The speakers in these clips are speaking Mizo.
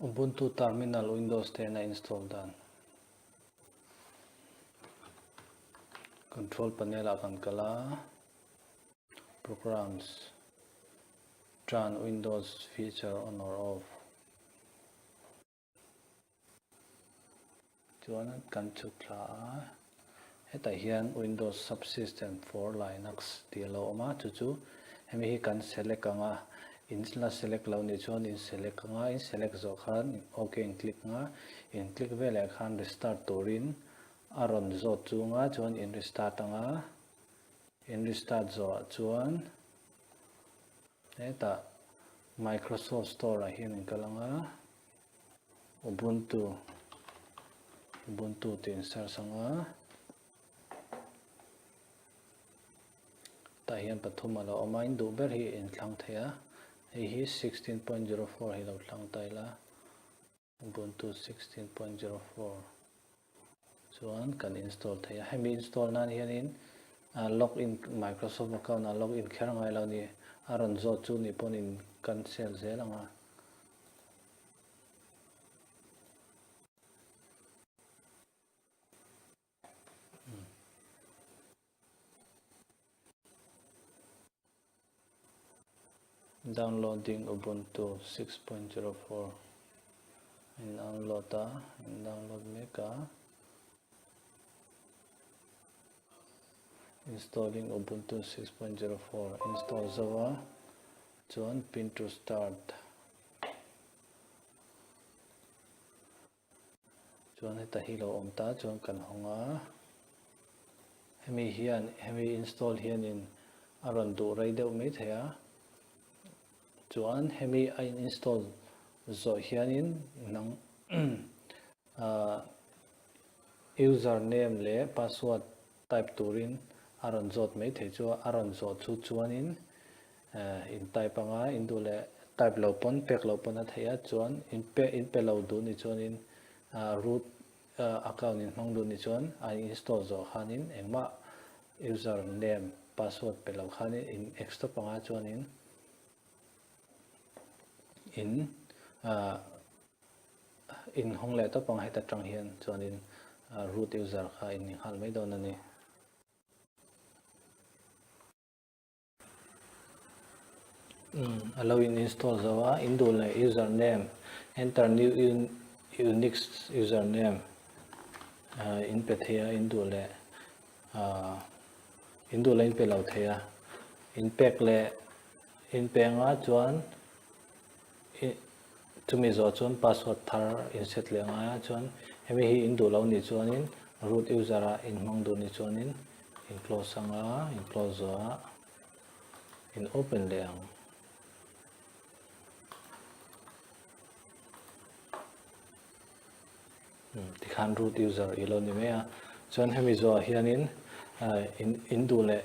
Ubuntu Terminal Windows 10 a install dan. Control panel ah kan kal a, Programs, Turn Windows feature on or off. Chuan kan chhuk thla a, hetah hian Windows Subsystem for Linux tih a lo awm a, chu chu hemi hi kan select ang a, in la select lo nih chuan in select ang a, in select zawh khan ok in click ang a, in click veleh khan restart turin a rawn zawt chung a, chuan in restart ang a, in restart zawhah chuan hetah Microsoft Store ah hian in kal ang a. Ubuntu Ubuntu tih in search ang a, tah hian pathum a lo awm a, in duh ber hi in thlang thei a, hei hi 16.04 hi lo thlang ta ila, Ubuntu 16.04 chuan kan install thei a, hemi install nan hianin log in Microsoft account ah log in kher ngai lo ni, a rawn zawt chu ni pawn in cancel zel ang a. Downloading Ubuntu 6.04 in download a in download mek a installing Ubuntu 6.04 install zo a chuan pin to start Chuan heta hi lo awm ta chuan kan hawng a, hemi hian hemi install hianin a rawn duh rei deuh mai thei a, chuan hemi a in install zawh hianin nang ah user name leh password type turin a rawn zawt mai thei chu a, a rawn zawh chu chuanin in type anga in duh leh type lo pawn pek loh pawn a theih a, chuan in pe in pe lo duh ni chuanin root account in hmang duh ni chuan a install zawh khanin engmah user name password pe lo khanin in extra panga chuanin in In hawng leh tawp ang heta tang hian chuanin root user kha in ni nghal mai dawn a ni. A lo in install zo a, in duh leh user name enter new unix user name in pe thei a, in duh leh in duh leh in pe lo thei a, in pek leh in pe anga chuan Chumi zawh chuan password thar in set leh ngai a, chuan hemi hi in duh lo nih chuanin root user ah in hmang duh nih chuanin in close ang a, in close zawh ah in open leh ang. Tikhan root user i lo ni mai a, chuan hemi zawh ah hianin in duh leh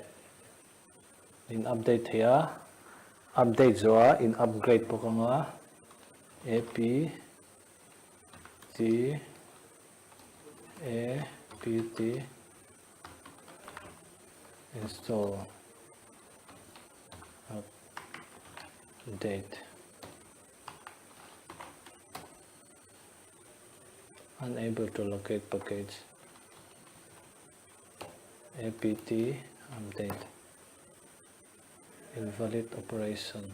In update thei a, update zawh a in upgrade bawk ang a, A P T A P T install update unable to locate package. Apt update invalid operation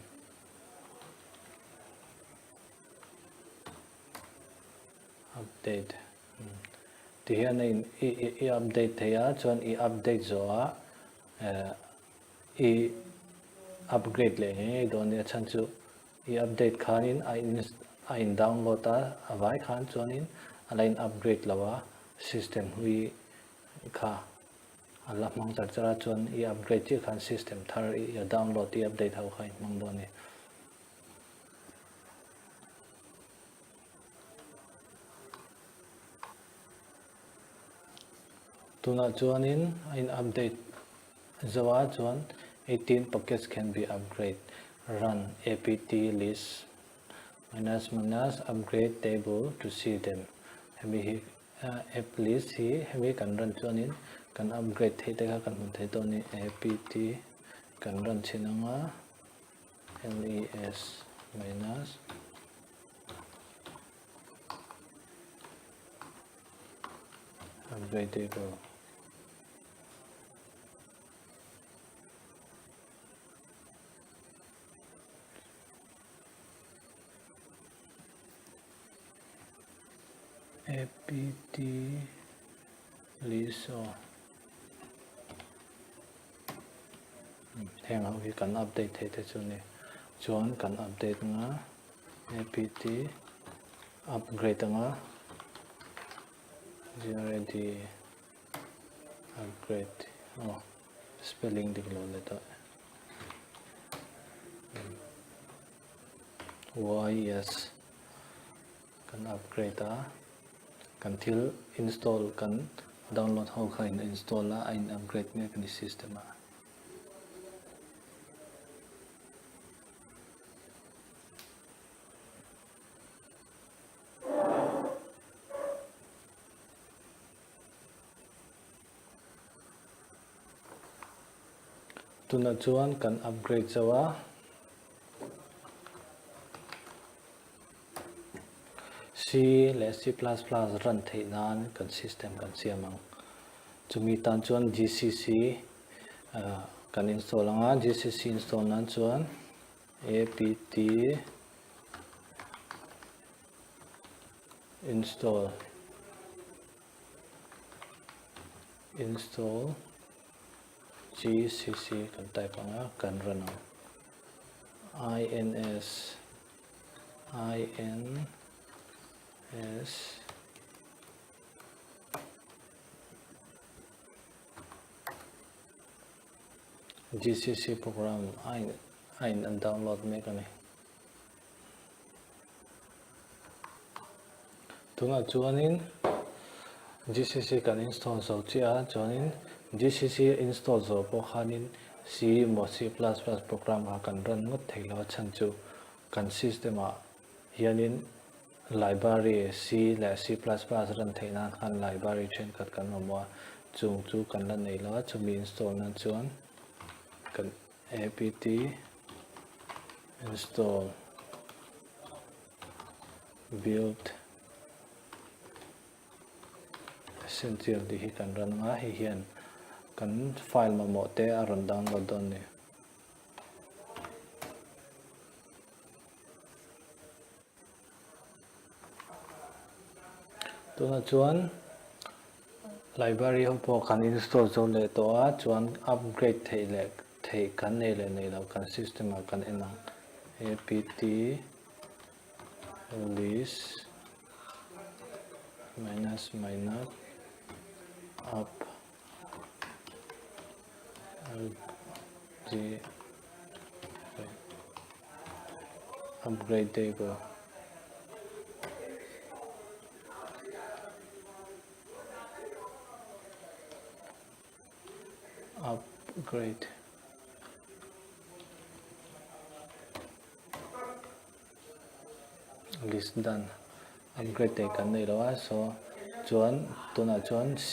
update ti hian a in i update thei a chuan i update zawh ah i upgrade leh ngei ngei dawn nia chhan chu i update khanin a in a in download a a vai khan chuanin a la in upgrade lo a system hlui kha a la hmang char char a chuan i upgrade chiah khan system thar i download i update ho kha i hmang dawn a ni. Tunah chuanin a in update zo a chuan 18 packets can be upgrade run apt list minus minus upgrade table to see them hemi hi app list hi hemi kan run chuanin kan upgrade theih te kha kan hmu thei dawn a ni apt kan run chhin ang a les minus. Upgradable. Apt list aw heng ho hi kan update thei te chu ni chuan kan update anga apt upgrade anga grad upgrade aw spelling dik lo leh tawh ys Kan upgrade a, kan thil install kan download ho kha in install a, a in upgrade mek a ni system ah. Tunah chuan kan upgrade zo a. C leh C plus plus run theih nan kan system kan siam ang. Chumi tan chuan GCC kan install ang a, GCC install nan chuan apt install install gcc kan type ang a, kan run ang. Ins ins gcc program a in a in an download mek a ni. Tunah chuanin GCC kan install zo chiah a, chuanin GCC install zo pawh khanin C emaw C plus plus program kha kan run ngawt thei lo a chhan chu kan system ah hianin library C leh C plus plus run theih nan khan library thenkhat kan mamawh a, chung chu kan la nei lo a, chumi install nan chuan kan apt install build essential tih hi kan run anga hei hian kan file mamawh te a rawn download dawn a ni. Tunah chuan library ho pawh kan install zo leh tawh a chuan upgrade theih leh theih kan nei leh nei lo kan system ah kan en ang apt release minus minus up upgrade table upgrade list done upgrade te kan nei lo a so chuan tunah chuan C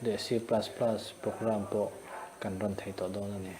leh C plus plus program pawh kan run thei tawh dawn a ni.